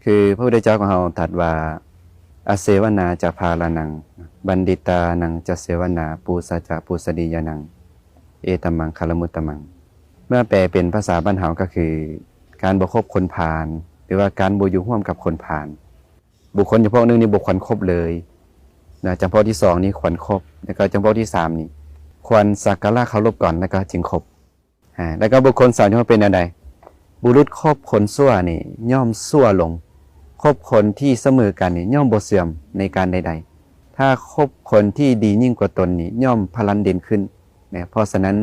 ຄືພະພຸດທະເຈົ້າຂອງເຮົາຕັດວ່າ ອະເສວະນາຈະພາລານັງ ບັນດິຕານັງຈະເສວະນາ ປູຊາຈະປູຊະນີຍານັງ ເອຕະມັງຄາລະມຸດຕະມັງ. ເມື່ອແປເປັນພາສາບ້ານເຮົາກໍຄື ການບໍ່ຄົບຄົນພານ ຫຼືວ່າການບໍ່ຢູ່ຮ່ວມກັບຄົນພານ. ບຸກຄົນຈຳພວກໜຶ່ງນີ້ບໍ່ຄວນຄົບເລີຍນະ, ຈຳພວກທີສອງນີ້ຄວນຄົບ ແລ້ວກໍຈຳພວກທີສາມນີ້ຄວນສັກກາລະເຄົາລົບກ່ອນ ແລ້ວກໍຈຶ່ງຄົບ. ອາ ແລ້ວກໍບຸກຄົນສາມຈຳພວກເປັນແນວໃດ? ບຸລຸດຄົບຄົນຊົ່ວນີ້ຍ່ອມຊົ່ວລົງ, ຄົບຄົນທີ່ສະເໝີກັນນີ້ຍ່ອມບໍ່ເສື່ອມໃນການໃດໆ, ຖ້າຄົບຄົນທີ່ດີຍິ່ງກວ່າຕົນນີ້ຍ່ອມພະລັນເດັ່ນຂຶ້ນນະ. ເພາະສະນັ້ນ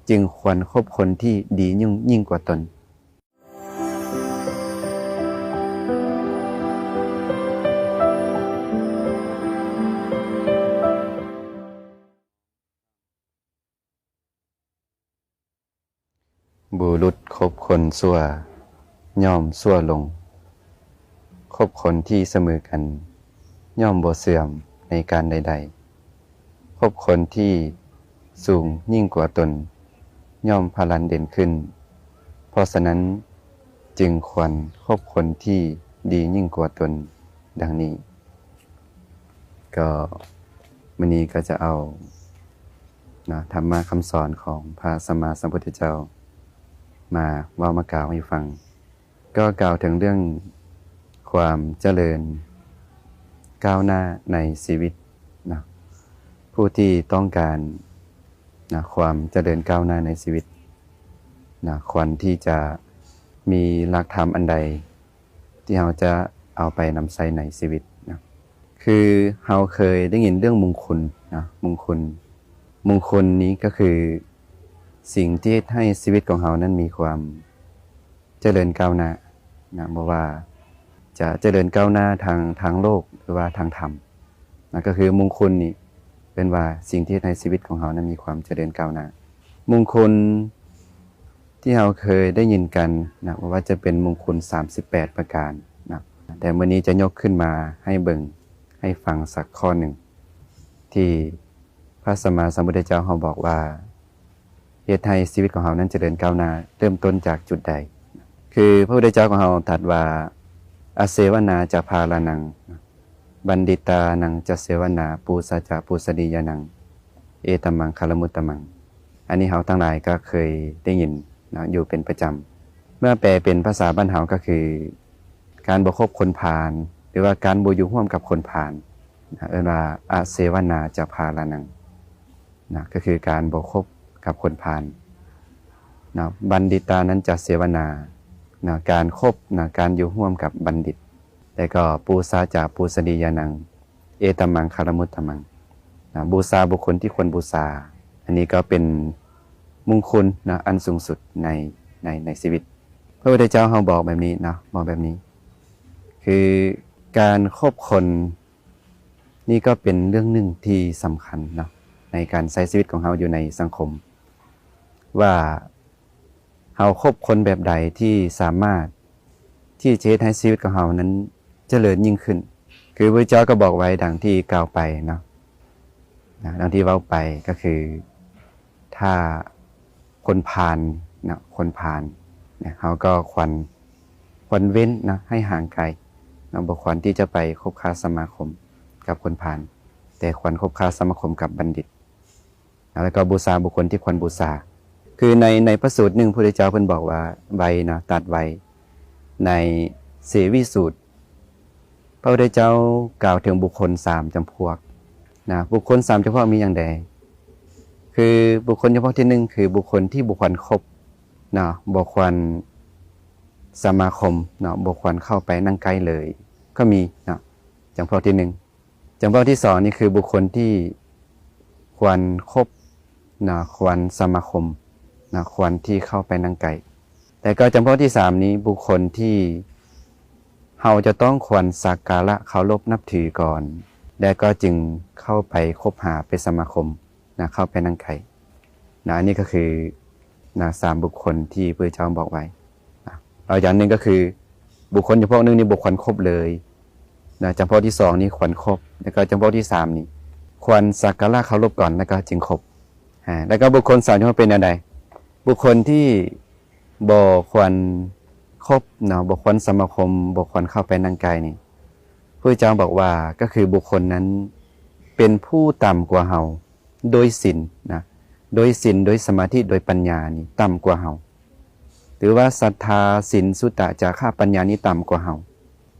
ຈຶ່ງຄວນຄົບຄົນທີ່ດີຍິ່ງ ຍິ່ງກວ່າຕົນ. ບຸລຸດຄົບຄົນຊົ່ວຍ່ອມຊົ່ວລົງ, ຄົບຄົນທີ່ສະເໝີກັນຍ່ອມບໍ່ເສື່ອມໃນການໃດໆ, ຄົບຄົນທີ່ສູງຍິ່ງກວ່າຕົນຍ່ອມພະລັນເດັ່ນຂຶ້ນ. ເພາະສະນັ້ນຈຶ່ງຄວນຄົບຄົນທີ່ດີຍິ່ງກວ່າຕົນ. ດັ່ງນີ້ ກໍມື້ນີ້ກໍຈະເອົານະ ທຳມະຄຳສອນຂອງພະສຳມາສຳພຸດທະເຈົ້າມາເວົ້າມາກ່າວໃຫ້ຟັງ. ກໍກ່າວເຖິງເລື່ອງຄວາມຈະເລີນກ້າວໜ້າໃນຊີວິດນະ. ຜູ້ທີ່ຕ້ອງການນະ ຄວາມຈະເລີນກ້າວໜ້າໃນຊີວິດນະ ຄວນທີ່ຈະມີຫຼັກທຳອັນໃດ ທີ່ເຮົາຈະເອົາໄປນຳໃຊ້ໃນຊີວິດນະ. ຄືເຮົາເຄີຍໄດ້ຍິນເລື່ອງມຸງຄຸນນະ, ມຸງຄຸນ, ມຸງຄຸນນີ້ກໍຄືສິ່ງທີ່ເຮັດໃຫ້ຊີວິດຂອງເຮົານັ້ນມີຄວາມຈະເລີນກ້າວໜ້ານະ, ບໍ່ວ່າຈະຈະເລີນກ້າວໜ້າທາງ ທາງໂລກ ຫຼືວ່າທາງທຳນະ. ກໍຄືມຸງຄຸນນີ້ເອີ້ນວ່າສິ່ງທີ່ເຮັດໃຫ້ຊີວິດຂອງເຮົານັ້ນມີຄວາມຈະເລີນກ້າວໜ້າ. ມຸງຄຸນ ທີ່ເຮົາເຄີຍໄດ້ຍິນກັນນະ ບໍ່ວ່າຈະເປັນມຸງຄຸນສາມສິບແປດປະການນະ, ແຕ່ມື້ນີ້ຈະຍົກຂຶ້ນມາໃຫ້ເບິ່ງໃຫ້ຟັງສັກຂໍ້ໜຶ່ງ ທີ່ພະສຳມາສຳພຸດທະເຈົ້າເຮົາບອກວ່າ ເຮັດໃຫ້ຊີວິດຂອງເຮົານັ້ນຈະເລີນກ້າວໜ້າ ເລີ່ມຕົ້ນຈາກຈຸດໃດ? ຄືພະພຸດທະເຈົ້າຂອງເຮົາຕັດວ່າ ອະເສວະນາຈະພາລານັງ ບັນດິຕານັງຈະເສວະນາ ປູຊາຈະປູຊະນີຍານັງ ເອຕະມັງຄາລະມຸດຕະມັງ. ອັນນີ້ເຮົາທັງຫຼາຍກໍເຄີຍໄດ້ຍິນເນາະ ຢູ່ເປັນປະຈຳ. ເມື່ອແປເປັນພາສາບ້ານເຮົາກໍຄື ການບໍ່ຄົບຄົນພານ ຫຼືວ່າການບໍ່ຢູ່ຮ່ວມກັບຄົນພານນະ, ເອີ້ນວ່າ ອະເສວະນາຈະພາລານັງນະ, ກໍຄືການບໍ່ຄົບກັບຄົນພານນະ. ບັນດິຕານັນຈະເສວະນານະ, ການຄົບນະ, ການຢູ່ຮ່ວມກັບບັນດິດ. ແລ້ວກໍ ປູຊາຈະປູຊະນີຍານັງ ເອຕະມັງຄາລະມຸດຕະມັງນະ, ບູຊາບຸກຄົນທີ່ຄວນບູຊາ. ອັນນີ້ກໍເປັນມຸງຄຸນນະ ອັນສູງສຸດໃນ ໃນ ໃນຊີວິດ. ພະພຸດທະເຈົ້າເຮົາບອກແບບນີ້ເນາະ, ບອກແບບນີ້ ຄືການຄົບຄົນນີ້ກໍເປັນເລື່ອງໜຶ່ງທີ່ສຳຄັນເນາະ ໃນການໃຊ້ຊີວິດຂອງເຮົາຢູ່ໃນສັງຄົມ ວ່າ ເຮົາຄົບຄົນແບບໃດທີ່ສາມາດທີ່ຈະເຮັດໃຫ້ຊີວິດຂອງເຮົານັ້ນຈະເລີນຍິ່ງຂຶ້ນ. ຄືພະເຈົ້າກໍບອກໄວ້ດັ່ງທີ່ກ່າວໄປເນາະ, ນະ, ດັ່ງທີ່ເວົ້າໄປກໍຄື ຖ້າຄົນພານເນາະ, ຄົນພານເນຍ, ເຮົາກໍຄວນ ຄວນເວັ້ນເນາະ ໃຫ້ຫ່າງໄກເນາະ, ບໍ່ຄວນທີ່ຈະໄປຄົບຄ້າສະມາຄົມກັບຄົນພານ, ແຕ່ຄວນຄົບຄ້າສະມາຄົມກັບບັນດິດ. ແລ້ວກໍບູຊາບຸກຄົນທີ່ຄວນບູຊາ. ຄືໃນ ໃນພະສູດໜຶ່ງ ພະພຸດທະເຈົ້າເພິ່ນບອກວ່າ ໄວ້ນະ, ຕັດໄວ້ໃນເສວິສູດ. ພະພຸດທະເຈົ້າກ່າວເຖິງບຸກຄົນສາມຈຳພວກນະ. ບຸກຄົນສາມຈຳພວກມີຫຍັງແດ່? ຄືບຸກຄົນຈຳພວກທີໜຶ່ງ ຄືບຸກຄົນທີ່ບໍ່ຄວນຄົບເນາະ, ບໍ່ຄວນສະມາຄົມເນາະ, ບໍ່ຄວນເຂົ້າໄປນັ່ງໃກ້ເລີຍ ກໍມີເນາະ, ຈຳພວກທີໜຶ່ງ. ຈຳພວກທີສອງນີ້ຄືບຸກຄົນທີ່ຄວນຄົບນະ, ຄວນສະມາຄົມນະ, ຄວນທີ່ເຂົ້າໄປນັ່ງໃກ້. ແລ້ວກໍຈຳພວກທີສາມນີ້ ບຸກຄົນທີ່ເຮົາຈະຕ້ອງຄວນສັກກາລະເຄົາລົບນັບຖືກ່ອນ ແລ້ວກໍຈຶ່ງເຂົ້າໄປຄົບຫາໄປສະມາຄົມນະ, ເຂົ້າໄປນັ່ງໃກ້ນະ. ອັນນີ້ກໍຄືນະ ສາມບຸກຄົນທີ່ພະເຈົ້າບອກໄວ້ນະ. ແລ້ວຢ່າງໜຶ່ງກໍຄື ບຸກຄົນຈຳພວກໜຶ່ງນີ້ບໍ່ຄວນຄົບເລີຍນະ, ຈຳພວກທີສອງນີ້ຄວນຄົບ, ແລ້ວກໍຈຳພວກທີສາມນີ້ຄວນສັກກາລະເຄົາລົບກ່ອນ ແລ້ວກໍຈຶ່ງຄົບ. ອາ ແລ້ວກໍບຸກຄົນສາມຈຳພວກເປັນແນວໃດ? ບຸກຄົນທີ່ບໍ່ຄວນ ຄົບເນາະ ບໍ່ຄວນສະມາຄົມ ບໍ່ຄວນເຂົ້າໄປນັ່ງໃກ້ນີ້ ພະພຸດທະເຈົ້າບອກວ່າ ກໍຄືບຸກຄົນນັ້ນເປັນຜູ້ຕ່ຳກວ່າເຮົາ ໂດຍສິນນະ ໂດຍສິນ ໂດຍສະມາທິ ໂດຍປັນຍານີ້ຕ່ຳກວ່າເຮົາ ຫຼືວ່າສັດທາ ສິນ ສຸຕະ ຈາຄະ ປັນຍານີ້ຕ່ຳກວ່າເຮົາ.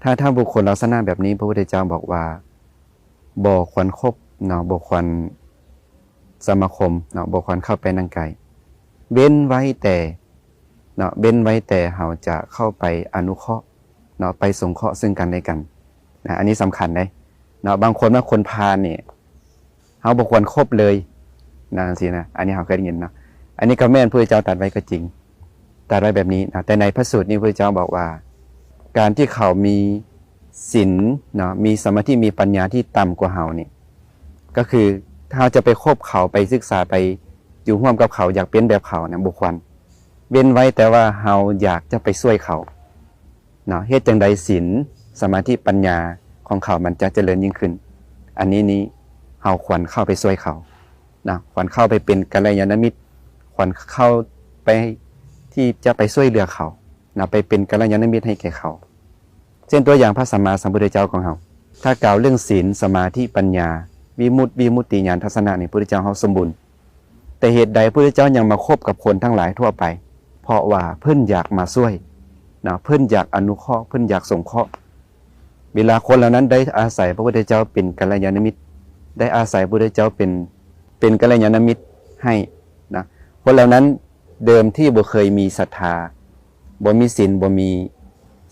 ຖ້າ ຖ້າບຸກຄົນລັກສະນະແບບນີ້ ພະພຸດທະເຈົ້າບອກວ່າ ບໍ່ຄວນຄົບເນາະ ບໍ່ຄວນສະມາຄົມເນາະ ບໍ່ຄວນເຂົ້າໄປນັ່ງໃກ້ ເວັ້ນໄວ້ແຕ່ເນາະ ເວັ້ນໄວ້ແຕ່ເຮົາຈະເຂົ້າໄປອະນຸເຄາະເນາະ ໄປສົງເຄາະເຊິ່ງກັນແລະກັນນະ. ອັນນີ້ສຳຄັນເດ້ເນາະ ບາງຄົນວ່າຄົນພານນີ້ ເຮົາບໍ່ຄວນຄົບເລີຍນະ ຈັ່ງຊີ້ນະ ອັນນີ້ເຮົາເຄີຍໄດ້ຍິນເນາະ. ອັນນີ້ກໍແມ່ນ ພະພຸດທະເຈົ້າຕັດໄວ້ກໍຈິງ ຕັດໄວ້ແບບນີ້ນະ ແຕ່ໃນພະສູດນີ້ ພະພຸດທະເຈົ້າບອກວ່າ ການທີ່ເຂົາມີສິນເນາະ ມີສະມາທິ ມີປັນຍາທີ່ຕ່ຳກວ່າເຮົານີ້ ກໍຄືເຮົາຈະໄປຄົບເຂົາ ໄປສຶກສາ ໄປຢູ່ຮ່ວມກັບເຂົາ ຢາກເປັນແບບເຂົານະ ບໍ່ຄວນ ເວັ້ນໄວ້ແຕ່ວ່າເຮົາຢາກຈະໄປຊ່ວຍເຂົາເນາະ ເຮັດຈັ່ງໃດສິນ ສະມາທິ ປັນຍາຂອງເຂົາມັນຈະຈະເລີນຍິ່ງຂຶ້ນ. ອັນນີ້ນີ້ ເຮົາຄວນເຂົ້າໄປຊ່ວຍເຂົາເນາະ ຄວນເຂົ້າໄປເປັນກັນລະຍານະມິດ ຄວນເຂົ້າໄປທີ່ຈະໄປຊ່ວຍເຫຼືອເຂົາເນາະ ໄປເປັນກັນລະຍານະມິດໃຫ້ແກ່ເຂົາ. ເຊັ່ນຕົວຢ່າງພະສຳມາສຳພຸດທະເຈົ້າຂອງເຮົາ ຖ້າກ່າວເລື່ອງສິນ ສະມາທິ ປັນຍາ ວິມຸດ ວິມຸດຕິຍານທັດສະນະນີ້ ພະພຸດທະເຈົ້າເຮົາສົມບູນ. ແຕ່ເຫດໃດພະພຸດທະເຈົ້າຍັງມາຄົບກັບຄົນທັງຫຼາຍທົ່ວໄປ? ເພາະວ່າເພິ່ນຢາກມາຊ່ວຍເນາະ ເພິ່ນຢາກອະນຸເຄາະ ເພິ່ນຢາກສົງເຄາະ. ເວລາຄົນເຫຼົ່ານັ້ນໄດ້ອາໄສພະພຸດທະເຈົ້າເປັນກັນລະຍານະມິດ ໄດ້ອາໄສພະພຸດທະເຈົ້າເປັນ ເປັນກັນລະຍານະມິດໃຫ້ນະ ຄົນເຫຼົ່ານັ້ນເດີມທີ່ບໍ່ເຄີຍມີສັດທາ ບໍ່ມີສິນ ບໍ່ມີ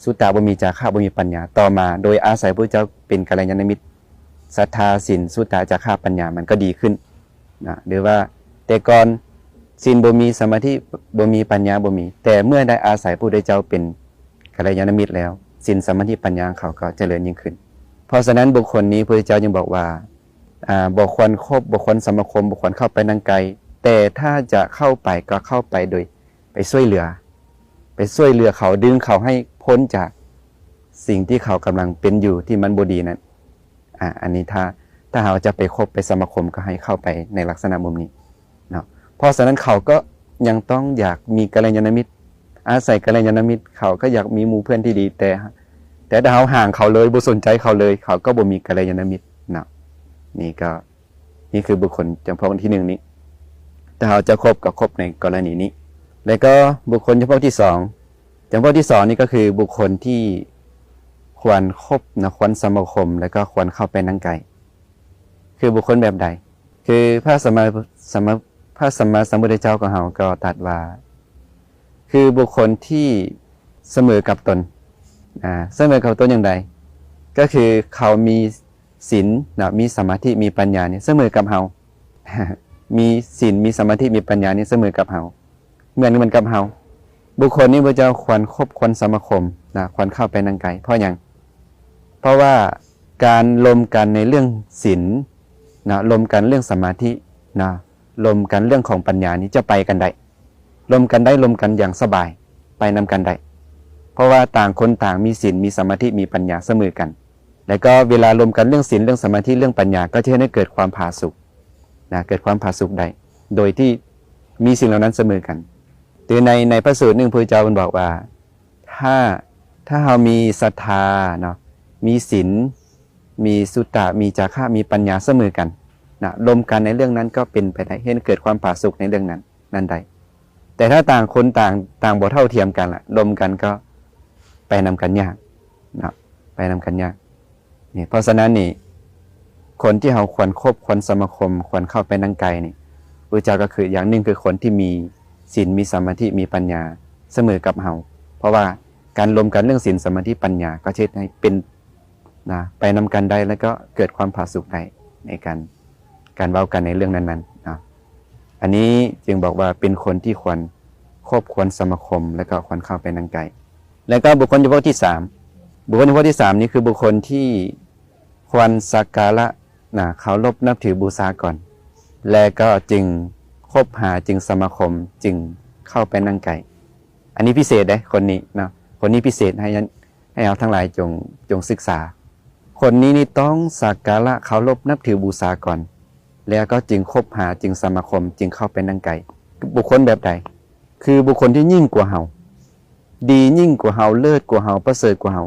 ສຸຕະ ບໍ່ມີຈາຄະ ບໍ່ມີປັນຍາ ຕໍ່ມາໂດຍອາໄສພະພຸດທະເຈົ້າເປັນກັນລະຍານະມິດ ສັດທາ ສິນ ສຸຕະ ຈາຄະ ປັນຍາ ມັນກໍດີຂຶ້ນນະ. ຫຼືວ່າແຕ່ກ່ອນສິນບໍ່ມີ ສະມາທິບໍ່ມີ ປັນຍາບໍ່ມີ ແຕ່ເມື່ອໄດ້ອາໄສພະພຸດທະເຈົ້າເປັນກັນລະຍານະມິດແລ້ວ ສິນ ສະມາທິ ປັນຍາຂອງເຂົາກໍຈະເລີນຍິ່ງຂຶ້ນ. ເພາະສະນັ້ນບຸກຄົນນີ້ ພະພຸດທະເຈົ້າຈຶ່ງບອກວ່າ ອາ ບໍ່ຄວນຄົບ ບໍ່ຄວນສະມາຄົມ ບໍ່ຄວນເຂົ້າໄປນັ່ງໃກ້ ແຕ່ຖ້າຈະເຂົ້າໄປກໍເຂົ້າໄປໂດຍໄປຊ່ວຍເຫຼືອ ໄປຊ່ວຍເຫຼືອເຂົາ ດຶງເຂົາໃຫ້ພົ້ນຈາກສິ່ງທີ່ເຂົາກຳລັງເປັນຢູ່ທີ່ມັນບໍ່ດີນັ້ນ. ອາ ອັນນີ້ຖ້າ ຖ້າເຮົາຈະໄປຄົບໄປສະມາຄົມ ກໍໃຫ້ເຂົ້າໄປໃນລັກສະນະມຸມນີ້ເນາະ. ເພາະສະນັ້ນເຂົາກໍຍັງຕ້ອງຢາກມີກັນລະຍານະມິດ ອາໄສກັນລະຍານະມິດ ເຂົາກໍຢາກມີໝູ່ເພື່ອນທີ່ດີ ແຕ່ ແຕ່ຖ້າເຮົາຫ່າງເຂົາເລີຍ ບໍ່ສົນໃຈເຂົາເລີຍ ເຂົາກໍບໍ່ມີກັນລະຍານະມິດເນາະ. ນີ້ກໍ ນີ້ຄືບຸກຄົນຈຳພວກທີໜຶ່ງນີ້ ຖ້າເຮົາຈະຄົບກໍຄົບໃນກໍລະນີນີ້. ແລ້ວກໍບຸກຄົນຈຳພວກທີສອງ ຈຳພວກທີສອງນີ້ກໍຄືບຸກຄົນທີ່ຄວນຄົບນະ ຄວນສະມາຄົມ ແລ້ວກໍຄວນເຂົ້າໄປນັ່ງໃກ້ ຄືບຸກຄົນແບບໃດ? ຄືພະສຳມາ ສຳມາ ພະສຳມາສຳພຸດທະເຈົ້າຂອງເຮົາກໍຕັດວ່າ ຄືບຸກຄົນທີ່ສະເໝີກັບຕົນ ອາ ສະເໝີກັບຕົນຢ່າງໃດ? ກໍຄືເຂົາມີສິນເນາະ ມີສະມາທິ ມີປັນຍານີ້ສະເໝີກັບເຮົາ ມີສິນ ມີສະມາທິ ມີປັນຍານີ້ສະເໝີກັບເຮົາ ເໝືອນ ເໝືອນກັບເຮົາ. ບຸກຄົນນີ້ພະເຈົ້າຄວນຄົບ ຄວນສະມາຄົມນະ ຄວນເຂົ້າໄປນັ່ງໃກ້. ເພາະຫຍັງ? ເພາະວ່າການລົມກັນໃນເລື່ອງສິນນະ ລົມກັນເລື່ອງສະມາທິນະ ລົມກັນເລື່ອງຂອງປັນຍານີ້ຈະໄປກັນໄດ້ ລົມກັນໄດ້ ລົມກັນຢ່າງສະບາຍ ໄປນຳກັນໄດ້ ເພາະວ່າຕ່າງຄົນຕ່າງມີສິນ ມີສະມາທິ ມີປັນຍາສະເໝີກັນ. ແລ້ວກໍເວລາລົມກັນເລື່ອງສິນ ເລື່ອງສະມາທິ ເລື່ອງປັນຍາ ກໍຈະເຮັດໃຫ້ເກີດຄວາມຜາສຸກນະ ເກີດຄວາມຜາສຸກໄດ້ ໂດຍທີ່ມີສິ່ງເຫຼົ່ານັ້ນສະເໝີກັນ. ຫຼືໃນ ໃນພະສູດໜຶ່ງ ພະເຈົ້າເພິ່ນບອກວ່າ ຖ້າ ຖ້າເຮົາມີສັດທາເນາະ ມີສິນ ມີສຸຕະ ມີຈາຄະ ມີປັນຍາສະເໝີກັນນະ ລົມກັນໃນເລື່ອງນັ້ນກໍເປັນໄປໄດ້ ເຮັດໃຫ້ເກີດຄວາມຜາສຸກໃນເລື່ອງນັ້ນ ນັ້ນໄດ້. ແຕ່ຖ້າຕ່າງຄົນຕ່າງ ຕ່າງບໍ່ເທົ່າທຽມກັນລະ ລົມກັນກໍໄປນຳກັນຍາກເນາະ ໄປນຳກັນຍາກ. ນີ້ ເພາະສະນັ້ນນີ້ ຄົນທີ່ເຮົາຄວນຄົບ ຄວນສະມາຄົມ ຄວນເຂົ້າໄປນັ່ງໃກ້ນີ້ ພະເຈົ້າກໍຄື ຢ່າງໜຶ່ງຄືຄົນທີ່ມີສິນ ມີສະມາທິ ມີປັນຍາສະເໝີກັບເຮົາ ເພາະວ່າການລົມກັນເລື່ອງສິນ ສະມາທິ ປັນຍາ ກໍຈະເຮັດໃຫ້ເປັນ ນະ ໄປນຳກັນໄດ້ ແລ້ວກໍເກີດຄວາມຜາສຸກໄດ້ໃນການ ການເວົ້າກັນໃນເລື່ອງນັ້ນໆເນາະ. ອັນນີ້ຈຶ່ງບອກວ່າເປັນຄົນທີ່ຄວນຄົບ ຄວນສະມາຄົມ ແລ້ວກໍຄວນເຂົ້າໄປນັ່ງໃກ້. ແລ້ວກໍບຸກຄົນຈຳພວກທີສາມ ບຸກຄົນຈຳພວກທີສາມນີ້ຄືບຸກຄົນທີ່ຄວນສັກກາລະນະ ເຄົາລົບນັບຖືບູຊາກ່ອນ ແລ້ວກໍຈຶ່ງຄົບຫາ ຈຶ່ງສະມາຄົມ ຈຶ່ງເຂົ້າໄປນັ່ງໃກ້. ອັນນີ້ພິເສດເດ້ ຄົນນີ້ເນາະ ຄົນນີ້ພິເສດ ໃຫ້ ໃຫ້ເຮົາທັງຫຼາຍຈົ່ງ ຈົ່ງສຶກສາ. ຄົນນີ້ນີ້ຕ້ອງສັກກາລະເຄົາລົບນັບຖືບູຊາກ່ອນ ແລ້ວກໍຈຶ່ງຄົບຫາ ຈຶ່ງສະມາຄົມ ຈຶ່ງເຂົ້າໄປນັ່ງໃກ້. ບຸກຄົນແບບໃດ? ຄືບຸກຄົນທີ່ຍິ່ງກວ່າເຮົາ ດີຍິ່ງກວ່າເຮົາ, ເລີດກວ່າເຮົາ, ປະເສີດກວ່າເຮົາ.